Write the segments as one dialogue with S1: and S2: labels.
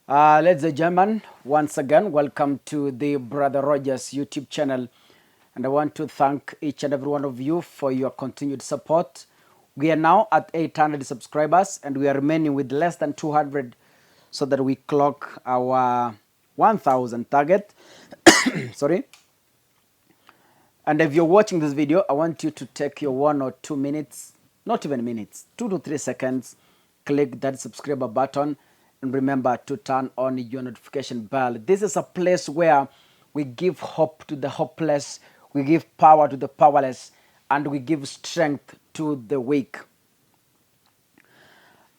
S1: Ladies and gentlemen, once again, welcome to the Brother Rogers YouTube channel. And I want to thank each and every one of you for your continued support. We are now at 800 subscribers and we are remaining with less than 200 so that we clock our 1000 target. Sorry. And if you're watching this video, I want you to take your 1 or 2 minutes, not even minutes, 2 to 3 seconds, click that subscriber button and remember to turn on your notification bell. This is a place where we give hope to the hopeless, we give power to the powerless, and we give strength to the weak.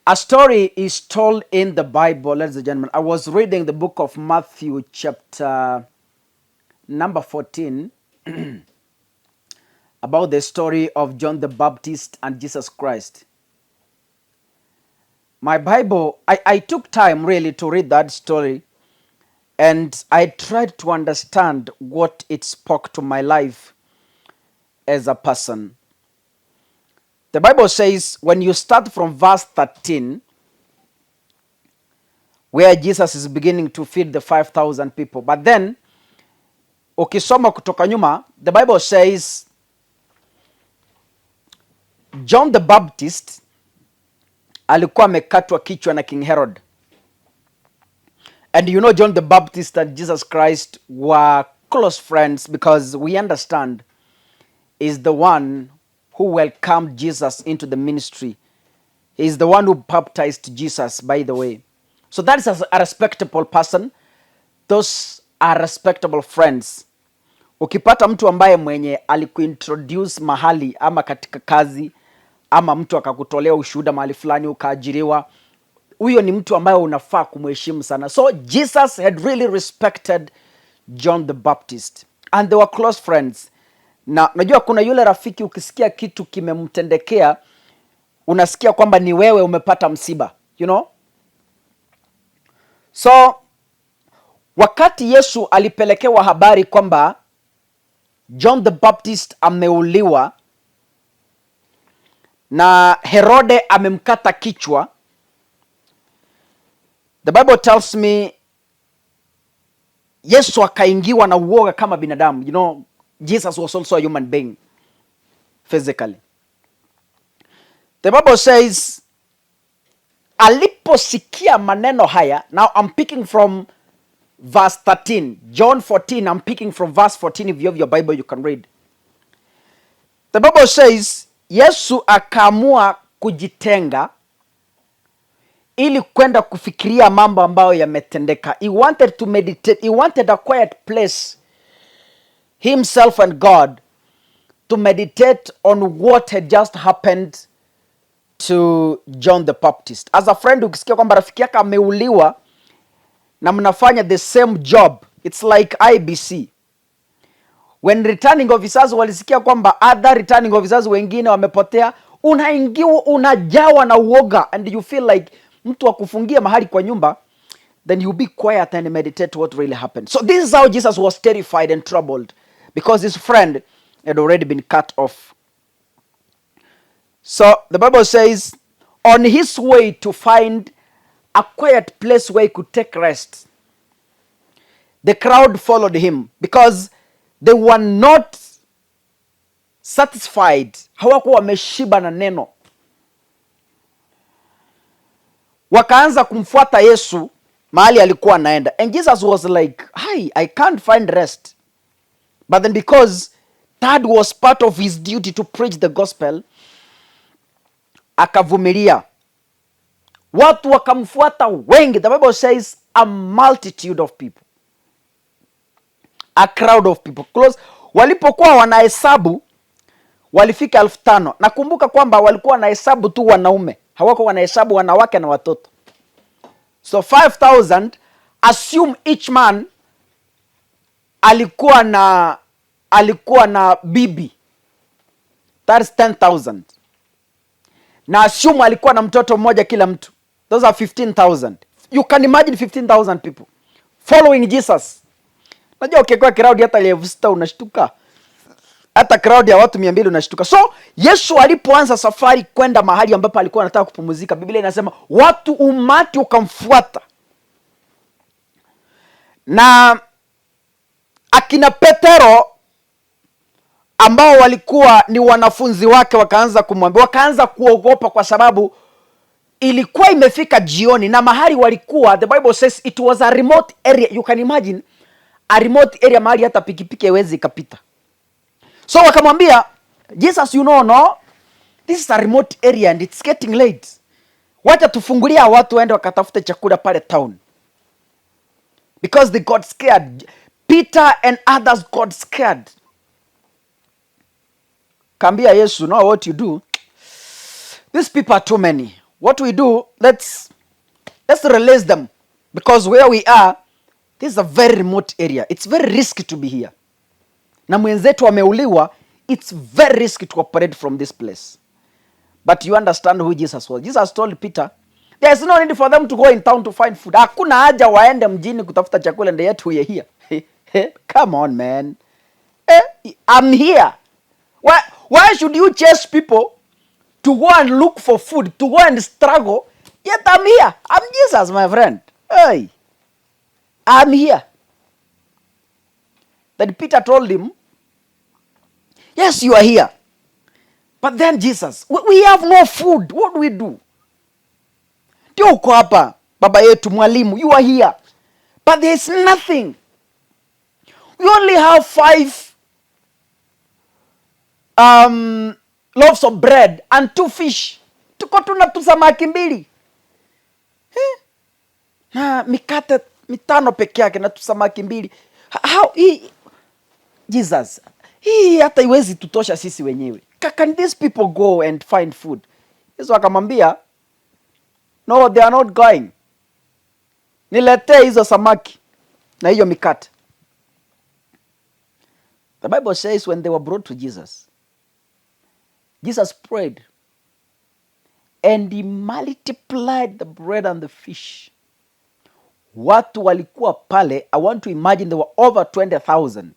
S1: A story is told in the Bible, ladies and gentlemen. I was reading the book of Matthew, chapter number 14, about the story of John the Baptist and Jesus Christ. My Bible, I took time really to read that story and I tried to understand what it spoke to my life as a person. The Bible says when you start from verse 13, where Jesus is beginning to feed the 5,000 people, but then ukisoma kutoka nyuma, the Bible says John the Baptist alikuwa amekatwa kichwa na King Herod. And you know John the Baptist and Jesus Christ were close friends because we understand is the one who welcomed Jesus into the ministry. He's the one who baptized Jesus, by the way. So that is a respectable person. Those are respectable friends. Ukipata mtu ambaye mwenye alikuintroduce mahali ama katika kazi ama mtu akakutolea ushuhuda mahali fulani ukaajiriwa, huyo ni mtu ambaye unafaa kumheshimu sana. So Jesus had really respected John the Baptist and they were close friends. Na najua kuna yule rafiki ukisikia kitu kimemtendekea unasikia kwamba ni wewe umepata msiba. So wakati Yesu alipelekewa habari kwamba John the Baptist ameuliwa na Herode amemkata kichwa, the Bible tells me Yesu akaingiwa na uoga kama binadamu. Jesus was also a human being physically. The Bible says aliposikia maneno haya, now I'm picking from verse 13, John 14, I'm picking from verse 14. If you have your Bible, you can read. The Bible says Yesu akaamua kujitenga ili kwenda kufikiria mambo ambayo yametendeka. He wanted to meditate. He wanted a quiet place, himself and God, to meditate on what had just happened to John the Baptist. As a friend, ukisikia kwamba rafiki yako ameuliwa na mnafanya the same job, it's like IEBC. When returning officers walisikia kwamba other returning officers wengine wamepotea, unaingiwa, unajawa na uoga and you feel like mtu akufungia mahali kwa nyumba, then you be quiet and meditate what really happened. So this is how Jesus was terrified and troubled because his friend had already been cut off. So the Bible says on his way to find a quiet place where he could take rest, the crowd followed him because they were not satisfied. Hawakuwa wameshiba na neno. Wakaanza kumfuata Yesu mahali alikuwa anaenda, and Jesus was like, "Hi, I can't find rest." But then because that was part of his duty to preach the gospel, akavumilia. Watu wakamfuata wengi. The Bible says a multitude of people, a crowd of people close. Walipokuwa wanahesabu walifika 5,000. Nakumbuka kwamba walikuwa wanahesabu tu wanaume, hawako wanahesabu wanawake na watoto. So 5000, assume each man alikuwa na bibi, that is 10,000, na assume alikuwa na mtoto mmoja kila mtu, those are 15,000. You can imagine 15,000 people following Jesus. Najua ukiwekwa crowd hata 6,000 unashtuka, hata crowd ya watu 200 unashtuka. So Yesu alipoanza safari kwenda mahali ambapo alikuwa anataka kupumzika, Biblia inasema watu, umati ukamfuata. Na akina Petero ambao walikuwa ni wanafunzi wake wakaanza kumwambia, wakaanza kuogopa kwa sababu ilikuwa imefika jioni na mahali walikuwa, the Bible says it was a remote area. You can imagine a remote area, mahali hata pikipiki haiwezi ikapita. So wakamwambia Jesus, no, this is a remote area and it's getting late. Wacha tufungulia watu waende wakatafute chakula pale town, because they got scared. Peter and others got scared. Kaambia Yesu, "No, what you do, these people are too many. What we do, let's release them, because where we are, this is a very remote area. It's very risky to be here, na mwenzetu ameuliwa. It's very risky to operate from this place." But you understand who Jesus was. Jesus told Peter, "There is no need for them to go in town to find food. Hakuna haja waende mjini kutafuta chakula, and yet we are here. Come on, man. I'm here. Why should you chase people to go and look for food, to go and struggle? Yet I'm here. I'm Jesus, my friend. Hey, I'm here." Then Peter told him, "Yes, you are here. But then Jesus, we have no food. What do we do? Ndio uko hapa, baba yetu, mwalimu, you are here. But there is nothing. We only have five loaves of bread and two fish. Tuko tuna tusamaki mbili, eh? Na mikate mitano peke yake na tusamaki mbili. How, hii, Jesus, hii hata iwezi tutosha sisi wenyewe. Can these people go and find food?" Yesu akamwambia, "No, they are not going. Niletee hizo samaki na hiyo mikate." The Bible says when they were brought to Jesus, Jesus prayed and he multiplied the bread and the fish. Watu walikuwa pale, I want to imagine there were over 20,000.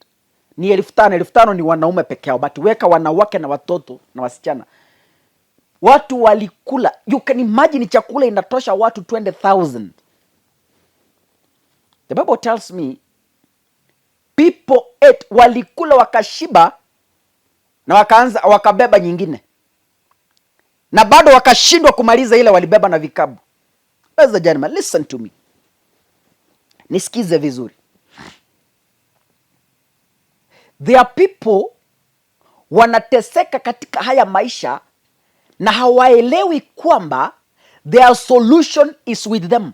S1: Ni 5,000, 5,000 ni wanaume peke yao, but weka wanawake na watoto na wasichana. Watu walikula. You can imagine chakula inatosha watu 20,000. The Bible tells me people ate, walikula wakashiba na wakaanza wakabeba nyingine na bado wakashindwa kumaliza ile walibeba na vikapu. Ladies and gentlemen, listen to me, nisikize vizuri. There are people wanateseka katika haya maisha na hawaelewi kwamba their solution is with them.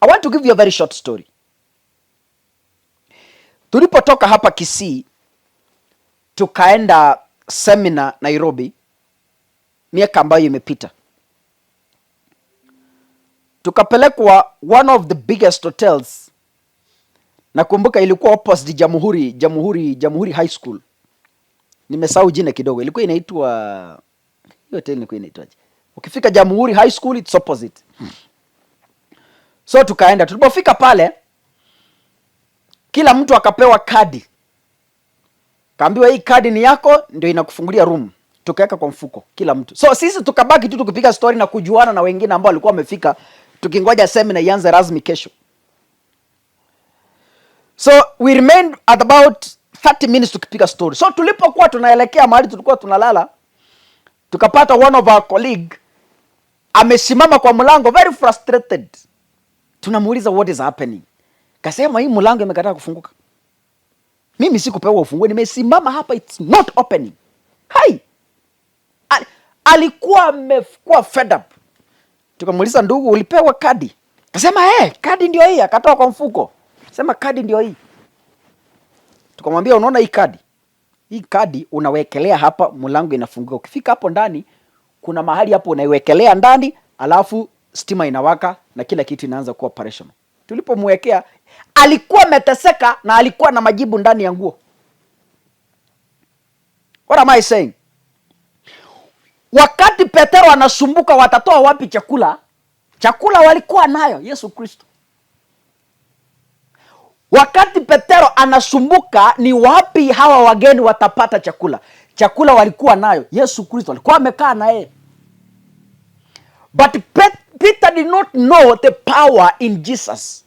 S1: I want to give you a very short story. Tulipotoka hapa Kisii tukaenda seminar Nairobi miaka ambayo imepita, tukapelekwa one of the biggest hotels. Nakumbuka ilikuwa opposite Jamhuri High School. Nimesahau jina kidogo, ilikuwa inaitwa, hiyo hotel ilikuwa inaitwaje? Ukifika Jamhuri High School, it's opposite. So tukaenda, tulipofika pale kila mtu akapewa kadi, kaambiwa hii kadi ni yako, ndio inakufungulia room. Tukaweka kwa mfuko kila mtu. So sisi tukabaki tu tukipiga story na kujuana na wengine ambao walikuwa wamefika, tukingoja seminar ianze rasmi kesho. So we remained at about 30 minutes tukipiga story. So tulipokuwa tunaelekea mahali tulikuwa tunalala, tukapata one of our colleague amesimama kwa mlango very frustrated. Tunamuuliza, "What is happening?" Kasema, "Hii mlango imekataa kufunguka. Mimi sikupewa ufunguo, nimesimama hapa, it's not opening." Hai! Alikuwa amekuwa fed up. Tukamuuliza, "Ndugu, ulipewa kadi?" Kasema, "Eh, kadi ndio hii." Akatoa kwa mfuko. Sema kadi ndio hii. Tukamwambia, "Unaona hii kadi? Hii kadi unawekelea hapa, mlango inafunguka. Ukifika hapo ndani, kuna mahali hapo unaiwekelea ndani, alafu stima inawaka na kila kitu inaanza kuwa operational." Tulipomwekea, alikuwa ameteseka na alikuwa na majibu ndani ya nguo. What am I saying? Wakati Petero anasumbuka watatoa wapi chakula, chakula walikuwa nayo, Yesu Kristo. Wakati Petero anasumbuka ni wapi hawa wageni watapata chakula, chakula walikuwa nayo, Yesu Kristo alikuwa amekaa na yeye. But Peter did not know the power in Jesus.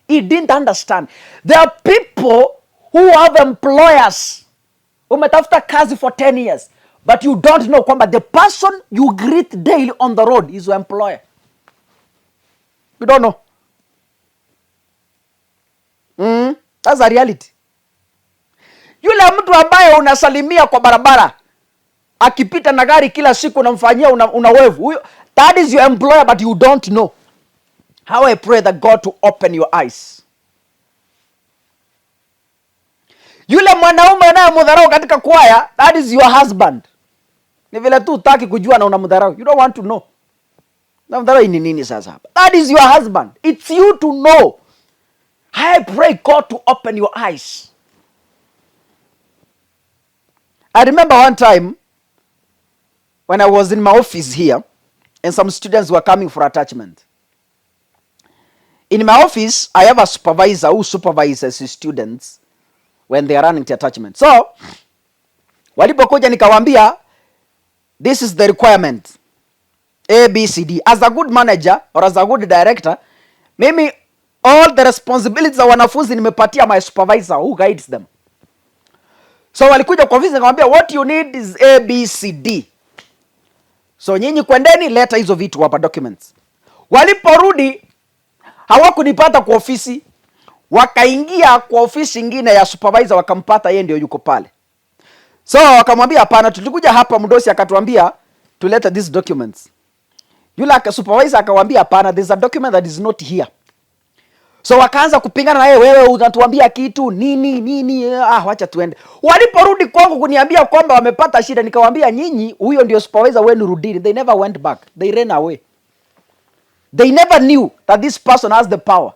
S1: He didn't understand. There are people who have employers. Umetafuta kazi for 10 years, but you don't know kwamba the person you greet daily on the road is your employer. You don't know. That's a reality. Yule mtu ambaye unasalimia kwa barabara akipita na gari kila siku unamfanyia una wave. Huyo, that is your employer, but you don't know. How I pray that God to open your eyes. Yule mwanaume unayemdharau katika kwaya, that is your husband. Ni vile tu hutaki kujua na unamdharau. You don't want to know. Unamdharau ni nini sasa hapa? That is your husband. It's you to know. I pray God to open your eyes. I remember one time when I was in my office here and some students were coming for attachment. In my office, I have a supervisor who supervises his students when they are running the attachment. So, walipokuja nikawaambia, this is the requirement. A, B, C, D. As a good manager or as a good director, mimi all the responsibilities za wanafunzi nimepatia my supervisor who guides them. So walikuja kwa ofisi nikamwambia, what you need is A, B, C, D. So nyinyi kwendeni, leta hizo vitu hapa, documents. Waliporudi hawakunipata kwa ofisi, wakaingia kwa ofisi ingine ya supervisor, wakampata yeye ndio yuko pale. So wakamwambia hapana, tulikuja hapa, mdosi akatuambia tulete these documents. Yule supervisor akamwambia hapana, there's a document that is not here. So wakaanza kupingana na yeye, wewe unatuambia kitu nini nini? Ah, wacha tuende. Waliporudi kwangu kuniambia kwamba wamepata shida, nikawaambia nyinyi, huyo ndio supervisor wenu, rudini. They never went back, they ran away. They never knew that this person has the power.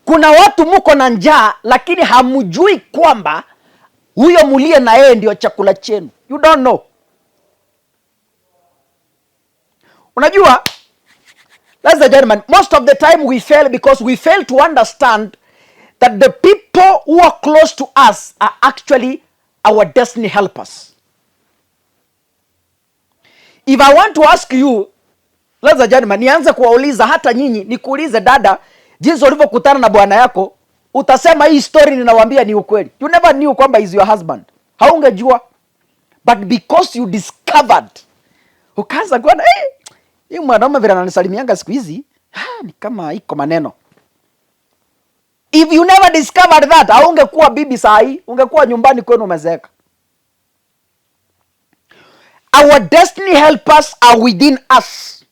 S1: Kuna watu muko na njaa, lakini hamjui kwamba huyo mulie na yeye ndio chakula chenu. You don't know. Unajua, ladies and gentlemen, most of the time we fail because we fail to understand that the people who are close to us are actually our destiny helpers. If I want to ask you, ladies and gentlemen, nianze kuwauliza hata nyinyi, nikuulize dada, jinsi ulivyokutana na bwana yako, utasema hii story ninawaambia ni ukweli. You never knew kwamba is your husband. Haungejua. But because you discovered, ukaanza kuona, hii mwanaume vile ananisalimianga siku hizi, ni kama iko maneno. If you never discovered that, haungekuwa bibi saa hii, ungekuwa nyumbani kwenu umezeeka. Our destiny helpers are within us.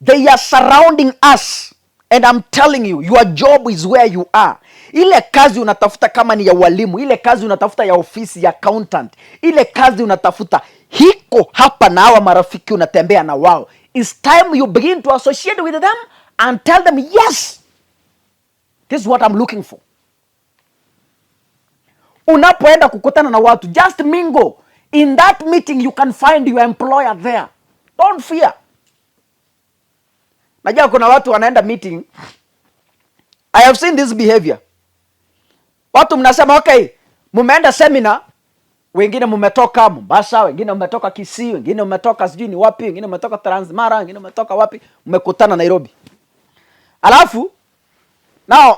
S1: They are surrounding us. And I'm telling you, your job is where you are. Ile kazi unatafuta kama ni ya walimu, ile kazi unatafuta ya ofisi ya accountant, ile kazi unatafuta hiko hapa na hawa marafiki unatembea na wao. It's time you begin to associate with them and tell them, yes, this is what I'm looking for. Unapoenda kukutana na watu, just mingle. In that meeting you can find your employer there. Don't fear. Najua kuna watu wanaenda meeting. I have seen this behavior. Watu mnasema okay, mumeenda seminar, wengine mumetoka Mombasa, wengine mmetoka Kisii, wengine mmetoka sijui ni wapi, wengine mmetoka Transmara, wengine mmetoka wapi, mmekutana Nairobi. Alafu now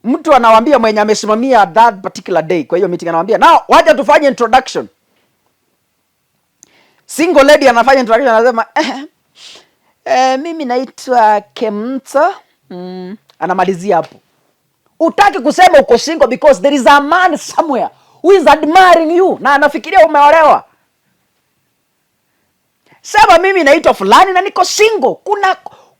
S1: mtu anawaambia mwenye amesimamia that particular day kwa hiyo meeting, anawaambia now wacha tufanye introduction. Single lady anafanya introduction, anasema mimi naitwa Kemsa. Anamalizia hapo. Utaki kusema uko single because there is a man somewhere who is admiring you na anafikiria umeolewa. Sema mimi naitwa fulani na niko single.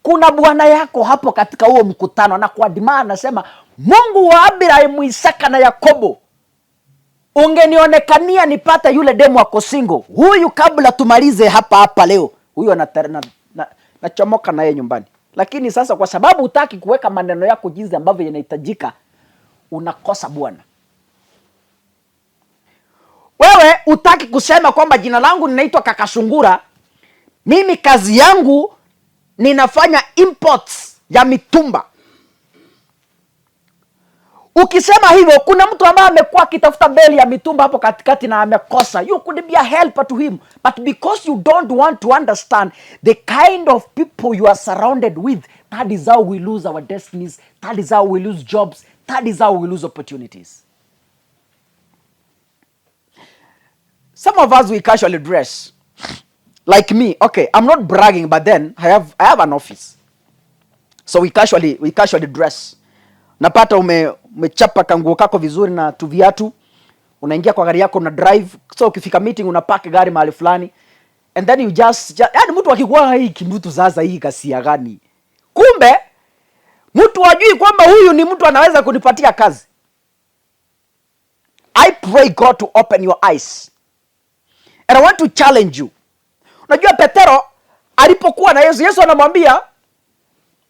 S1: Kuna bwana yako hapo katika huo mkutano na kuadmire, anasema Mungu wa Abrahamu, Isaka na Yakobo, ungenionekania nipate yule demu ako single huyu, kabla tumalize hapa hapa leo, huyu nachomoka naye nyumbani. Lakini sasa kwa sababu hutaki kuweka maneno yako jinsi ambavyo yanahitajika, unakosa bwana. Wewe hutaki kusema kwamba jina langu ninaitwa Kaka Sungura, mimi kazi yangu ninafanya imports ya mitumba. Ukisema hivyo, kuna mtu ambaye amekuwa akitafuta beli ya mitumba hapo katikati na amekosa. You could be a helper to him, but because you don't want to understand the kind of people you are surrounded with, that is how we lose our destinies, that is how we lose jobs, that is how we lose opportunities. Some of us, we casually dress. Like me, okay, I'm not bragging, but then I have an office. So we casually dress. Napata umechapa kanguo kako vizuri na tuviatu, unaingia kwa gari yako, una drive. So ukifika meeting, unapaki gari mahali fulani and then you just, yani mtu akikuwa, "Hii kimtu sasa, hii kasia gani?" Kumbe mtu ajui kwamba huyu ni mtu anaweza kunipatia kazi. I pray God to open your eyes. And I want to challenge you. Unajua Petero alipokuwa na Yesu, Yesu anamwambia,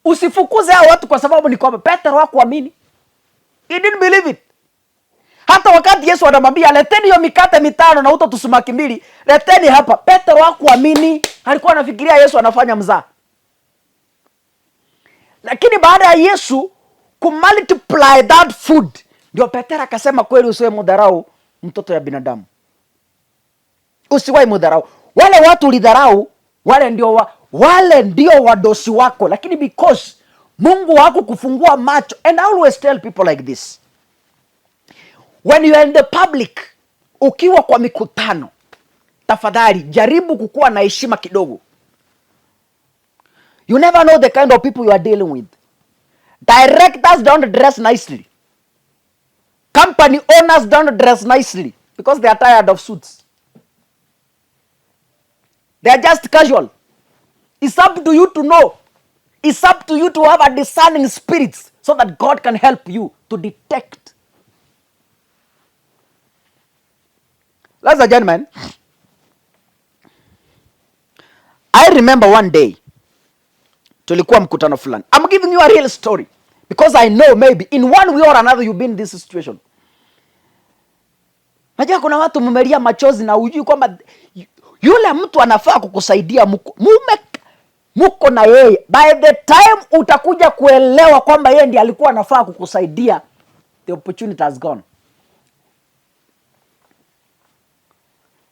S1: "Usifukuze hao watu," kwa sababu ni kwamba Petero hakuamini. He didn't believe it. Hata wakati Yesu anamwambia, "Leteni hiyo mikate mitano na huto tusumaki mbili, leteni hapa." Petero hakuamini. Alikuwa anafikiria Yesu anafanya mzaa. Lakini baada ya Yesu kumultiply that food, ndio Petero akasema, "Kweli usiwe mudharau mtoto ya binadamu. Usiwahi mudharau. Wale watu ulidharau, wale ndio wadosi wako," lakini because Mungu wako kufungua macho. And I always tell people like this: when you are in the public, ukiwa kwa mikutano, tafadhali jaribu kukuwa na heshima kidogo. You never know the kind of people you are dealing with. Directors don't dress nicely, company owners don't dress nicely because they are tired of suits. They are just casual. It's up to you to know. It's up to you to have a discerning spirit so that God can help you to detect. Ladies and gentlemen, I remember one day tulikuwa mkutano fulani. I'm giving you a real story because I know maybe in one way or another you've been in this situation. Najua kuna watu mmelia machozi na hujui kwamba yule mtu anafaa kukusaidia, mume muko na yeye. By the time utakuja kuelewa kwamba yeye ndiye alikuwa anafaa kukusaidia, the opportunity has gone.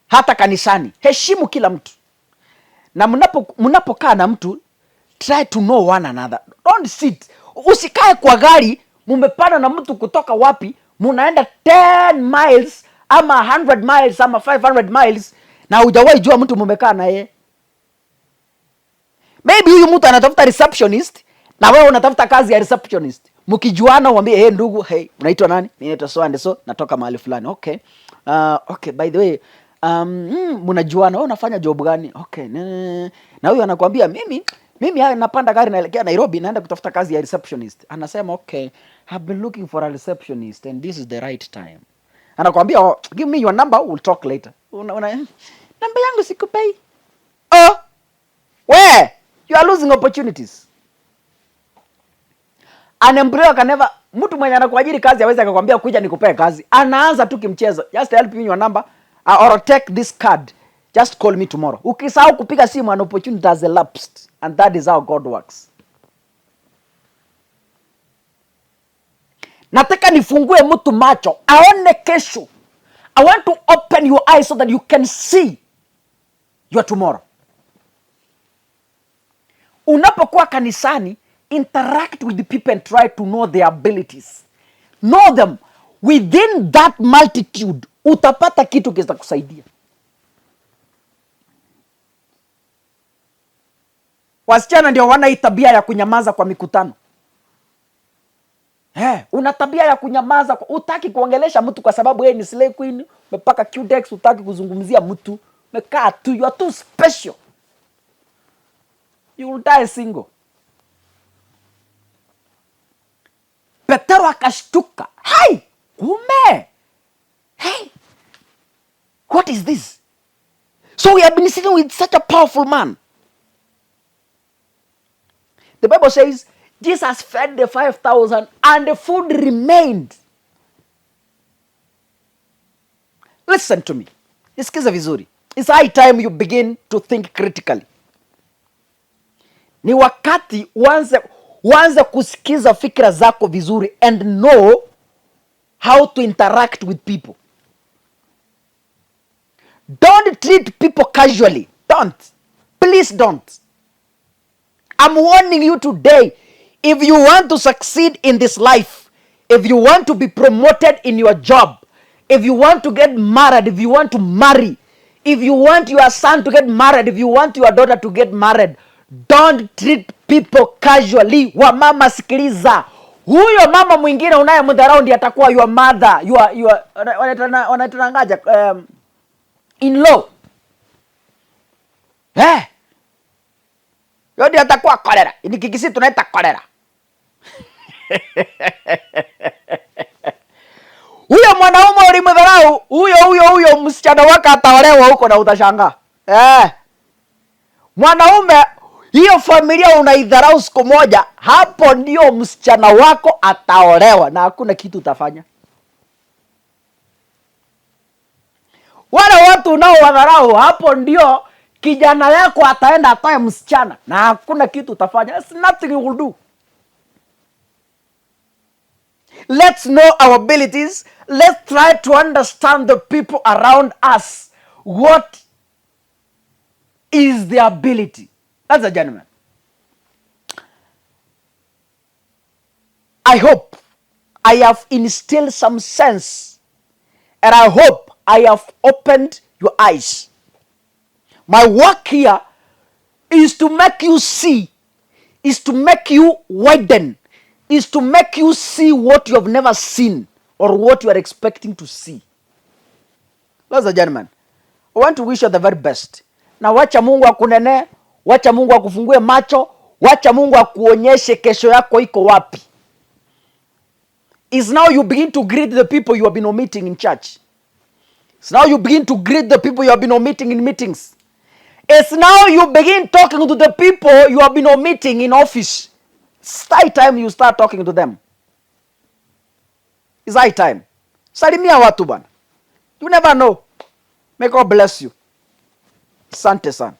S1: Hata kanisani, heshimu kila mtu, na mnapokaa na mtu, try to know one another. Don't sit, usikae kwa gari mumepanda na mtu kutoka wapi, munaenda 10 miles ama 100 miles ama 500 miles na hujawahi jua mtu mumekaa na yeye. Maybe huyu mtu anatafuta receptionist na wewe unatafuta kazi ya receptionist. Mkijuana uambie, "Hey ndugu, hey, unaitwa nani?" "Mimi naitwa so and so, natoka mahali fulani." "Okay. Okay, by the way, mnajuana, wewe unafanya job gani?" "Okay." Na huyu anakuambia, Mimi haya napanda gari naelekea Nairobi, naenda kutafuta kazi ya receptionist." Anasema, "Okay, I've been looking for a receptionist and this is the right time." Anakuambia, "Oh, give me your number, we'll talk later." Una, "Namba yangu sikupei." Oh, where? You are losing opportunities. An employer can never, mtu mwenye anakuajiri kazi hawezi akakwambia, "Kuja nikupee kazi." Anaanza tu kimchezo. "Just help me your number or take this card. Just call me tomorrow." Ukisahau kupiga simu, an opportunity has elapsed, and that is how God works. Nataka nifungue mtu macho aone kesho. I want to open your eyes so that you can see your tomorrow. Unapokuwa kanisani, interact with the people and try to know their abilities. Know them. Within that multitude, utapata kitu kitakusaidia. Wasichana ndio wana hii tabia ya kunyamaza kwa mikutano. Una tabia ya kunyamaza, hutaki kuongelesha mtu kwa sababu yeye ni slay queen, umepaka Cutex, hutaki kuzungumzia mtu, umekaa tu, you are too special. You will die single. Petero akashtuka, hai, kumbe, hey, what is this? So we have been sitting with such a powerful man. The Bible says Jesus fed the 5,000 and the food remained. Listen to me. Nisikize vizuri. It's high time you begin to think critically. Ni wakati uanze kusikiza fikra zako vizuri and know how to interact with people. Don't treat people casually. Don't. Please don't. I'm warning you today. If you want to succeed in this life, if you want to be promoted in your job, if you want to get married, if you want to marry, if you want your son to get married, if you want your daughter to get married, don't treat people casually. Wamama sikiliza, huyo mama mwingine unayemdharau ndiye atakuwa your mother, your wanaitana in law. Eh, hiyo ndiye atakuwa cholera. Ni Kikisii tunaita cholera. Huyo mwanaume ulimdharau, huyo huyo huyo msichana wake ataolewa huko na utashangaa. Eh. Mwanaume, hiyo familia unaidharau siku moja, hapo ndio msichana wako ataolewa na hakuna kitu utafanya. Wale watu unaowadharau, hapo ndio kijana yako ataenda atoe msichana na hakuna kitu utafanya. There's nothing you will do. Let's know our abilities. Let's try to understand the people around us. What is their ability? That's a gentleman. I hope I have instilled some sense, and I hope I have opened your eyes. My work here is to make you see, is to make you widen, is to make you see what you have never seen or what you are expecting to see. Ladies and gentlemen, I want to wish you the very best. Na wacha Mungu akunene, wacha Mungu akufungue macho, wacha Mungu akuonyeshe kesho yako iko wapi. Is now you begin to greet the people you have been omitting in church. It's now you begin to greet the people you have been omitting in meetings. It's now you begin talking to the people you have been omitting in office. It's high time you start talking to them. It's high time. Salimia watu bwana. You never know. May God bless you. Asante sana.